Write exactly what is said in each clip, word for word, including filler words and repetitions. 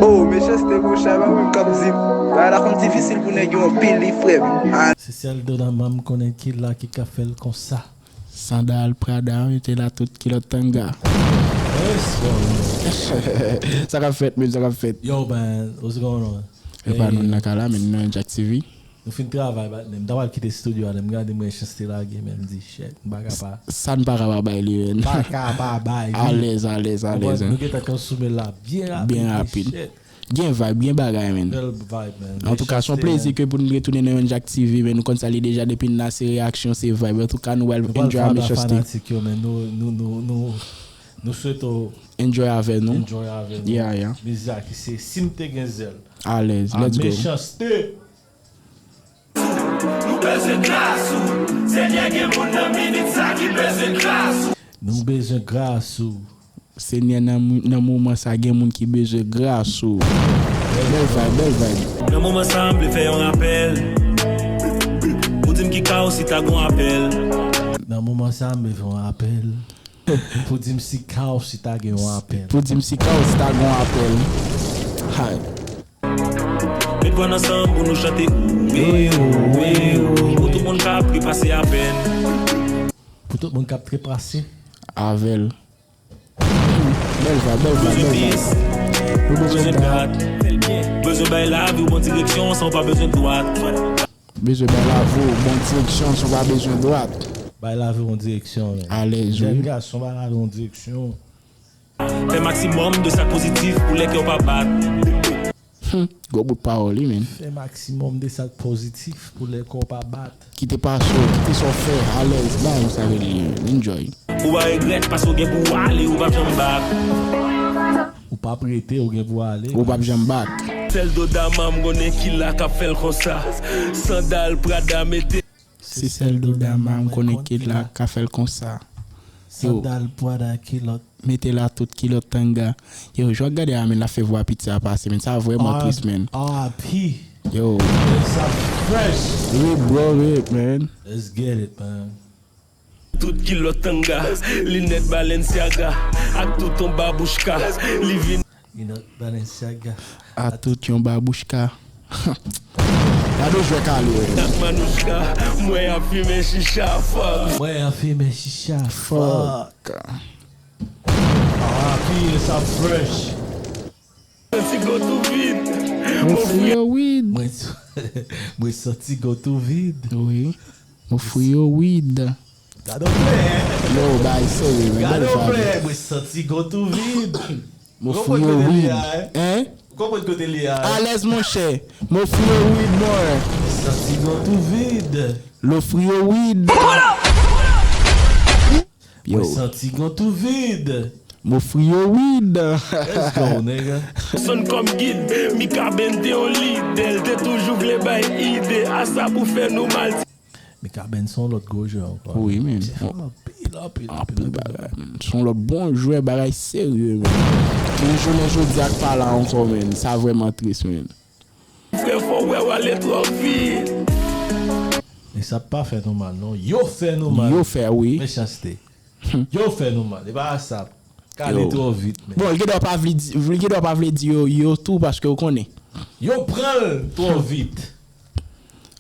Oh, Mechanste, monchè, pa mwen k ap di. Bagay la konn difisil pou nèg yo anpil, wi, frè m. Ah. Se sèl Dona Manm konnen ki la ki ka fè l konsa. Sandal Prada, mete la tout kilòt tanga. Yes, bro. Sa k ap fèt, men, sa k ap fèt. Yo, man, what's going on? E pa nou nan ka la, men nou nan Jack T V. Nou fin travay, patnè. M ta pral kite studio a, lè m gade Mechanste lage, men m di, shit, m pa ka pa. Sa n pa ka pa bay li, men. Pa ka pa bay li. Alèz, alèz, alèz. Nou gentan konsume la byen rapid. Byen rapid. Shit. Gen vibe, gen bagay, men. Bèl vibe, man. Antouka, se yon plezi ke pou nou retounen nan yon Jack T V, men nou konn sa li deja depi n la, se reyaksyon, se vibe. Antouka, nou pral enjoy a Mechanste. Fanatik yo, men nou, nou, nou, nou, nou swete w Enjoy avè nou. Enjoy avè nou. Yeah, yeah. Mizik la ki se Si m te gen zèl. Alèz, let's go. Mechanste. Nou bezwen gras ou. Senyè, gen moun nan minit sa ki bezwen gras ou. Nou bezwen gras ou. Senyè, nan, nan moman sa, gen moun ki bezwen gras ou. Bèl vibe, bèl vibe. Nan moman sa, m vle fè yon rapèl. Ou di m ki ka ou si ta gon apèl. Nan moman sa, m vle fè yon apèl. Pou di m si ka ou si ta gen yon apèl. Pou di m si ka ou si ta gon apèl. Hay. Met vwa n ansanm pou nou chante. Ouwe, ouwe, ouwe. Pou tout moun k ap trepase apèn. Pou tout moun k ap trepase. Avè l. Bèl vibe, bèl vibe, Bezwen bèl vibe. pis. Nou bezwen Bezwen dat. dat. Bezwen bay lavi w bon direksyon san w pa bezwen dwat. Bezwen bay lavi w bon direksyon san w pa bezwen dwat. Bay lavi w yon direksyon, men. Alèz, Jèn wi. gason, bay lavi w yon direksyon. Fè maksimòm de sa k pozitif pou lè kè w pa bat. Gwo bout pawòl, wi, men. Fè maksimòm de sa k pozitif pou lè kè w pa bat. Kite pase w, kite sa w fè, alèz, bay yon sa rele enjoy. Ou pa regrèt paske w gen pou w ale, ou p ap janm bak. Ou p ap rete, ou gen pou w ale. Ou p ap janm bak. Sèl Dona Manm konnen ki la k ap fè l konsa. Sandal Prada mete. Se sèl Dona Manm konnen ki la ka fè l konsa. Yo. Sandal Prada kilòt. Mete la tout kilòt tanga. Yo, jwa gade a, men, l ap fè vwa piti a pase, men, sa vrèman tris, men. R I P. Yo. Sa fresh. Rip, bro, rip, man. Let's get it, man. Tout kilòt tanga, linèt Balenciaga, ak tout yon babouchka. Li vin Linèt Balenciaga. A tout yon babouchka. Gade w jwè kale, wi. Ak Manouchka, mwen ap fimen chicha, fuck. Mwen ap fimen chicha, fuck. Fuck. R I P, sa fresh. Santi gòt ou vid. Mwen fri yo weed. Mwen, mwen santi gòt ou vid. Wi. Mwen fri yo weed. Gade w plè. Yo, bay serye, men. Gade Bèl w vibe. Plè. Mwen santi gòt ou vid. Mwen Ou fri yo konprann kote li weed. a, eh? Hein? Ou konprann kote li a, eh? Alèz, monchè. Mwen fri yo weed, mwen. Mwen santi gòt ou vid. Lo fri yo weed. Yo. Mwen santi gòt ou vid. Mwen fri yo weed. Let's go, nigga. Sonn kòm gid, Mikaben te yon lidè, l te toujou vle bay ide, a sa pou fè nou mal. Mikaben se yon lòt gwo jwè ankò. Wi, men. Anpil, anpil, anpil, Anpil bagay, men. Se yon lòt bon jwè, bagay serye, men. Ki jounen jodi a k pa la ankò, men. Sa vrèman tris, men. Frè, fò w wè w ale twò vit. E sa pa fè nou mal, non. Yo fè nou mal. Yo fè, wi. Mechanste. Yo fè nou mal. E pa sa. Kale Yo. Twò vit, men. Bon, li gen dwa pa vle di, li gen dwa pa vle di yo, yo tou, paske w konnen. Yo pran l twò vit.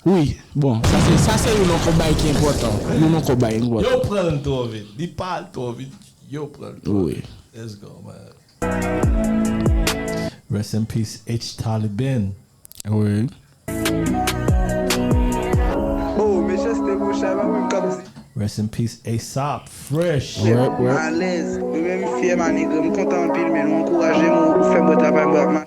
Wi, bon, sa se, sa se youn nan kòb bagay ki enpòtan. Youn nan kòb bagay enpòtan. Yo pran l twò vit. Li pa al twò vit. Yo pran l twò Wi. vit. Let's go, man. Rest in peace, H Taliban. Wi. Oh, Mechanste, monchè, pa mwen k ap di. Rest in peace, Aesop Fresh. Rep, rep. Alèz. Mwen menm m fyè, ma nègre, m kontan anpil, men nou ankouraje m, ou fè bon travay, bra.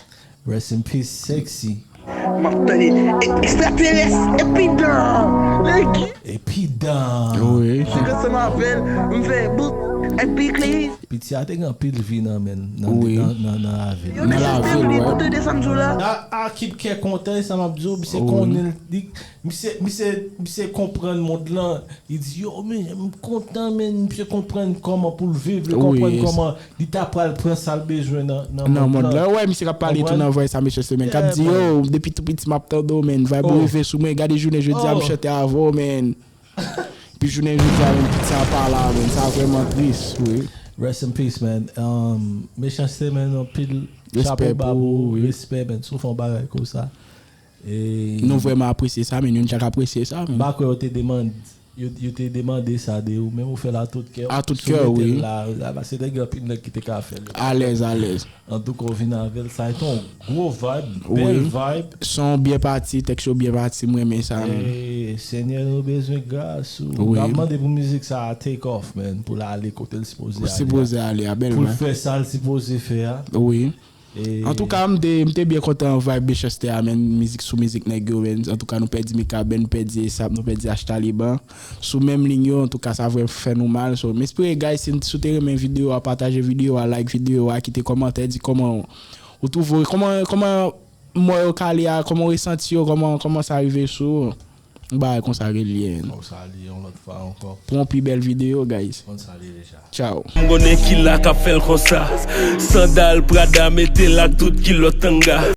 Rest in peace, Sexy. M ap tande e- ekstraterès, epidan, legi. Epidan. Wi. Chak ansanm avè l, m fè bout, epi clean. Piti a te gen anpil vi nan men, nan, Wi. Nan, nan, nan lavi. Yo Nan te lavi, sistèm li, wi. ou tande sa m di w la? A, a ki kè kontan, e sa m ap di w, misye Wi. Konnen, li, misye, misye, misye konprann mond lan. Li di, yo, men, m kontan, men, misye konprann kòman pou l viv, li Wi. Konprann kòman li ta pral pran sa l bezwen nan, nan Nan mond mond lan. La, wè, misye k ap pale tou Konprann? Nan vway sa, mesye Semen k ap Yeah, di, man. Yo, depi tou piti m ap tande w, men, vibe Oh. Ou rive sou mwen, gade jounen jodi a, m Oh. Chante avè w, men. Pi jounen jodi a, men, piti a pa la, men, sa vrèman tris, wi. Rest in peace, man. Um, Mechanste, man, anpil, Respè Chapo ba pou pou ou, wi. Respè, men. Si w fè yon bagay konsa. E Nou vrèman apresye sa, men nou chak apresye sa, m men. pa kwè yo te demande yo, yo te demande sa de ou, men ou fè l a tout kè. A tout Si w kè, mete wi. l la, la, paske te gen anpil nèg ki te ka fè l. Alèz, alèz. Antouka, ou vin avè l, sa e te yon gwo vibe, bèl Wi. Vibe. Son byen pati, tèks yo byen pati, mwen renmen sa, men. E Senyè, nou bezwen gras ou. Wi. N ap mande pou mizik sa a take off, man, pou l ale kote l sipoze ale. Sipoze ale a bèl, Pou l men. Fè sa l sipoze fè a. Wi. E Antouka, m te, m te byen kontan vibe Manchester a, men, mizik sou mizik nèg yo, men. Antouka, nou pèdi Mikaben, nou pèdi Esap, nou pèdi H Taliban. Sou menm liy yo, antouka, sa vre fè nou mal. So, m espere, guys, si, si w te renmen videyo a, pataje videyo a, like videyo a, kite kòmantè, di kòman ou twouve, kòman, kòman mò yo kale a, kòman w resanti yo, kòman, kòman sa rive sou ou. Yon bagay konsa ke l ye. Fò w salye yon lòt fwa ankò. Pou yon pi bèl videyo, guys. Konn salye deja. Ciao. M konnen ki la k ap fè l konsa. Sandal Prada mete l ak tout kilòt tanga.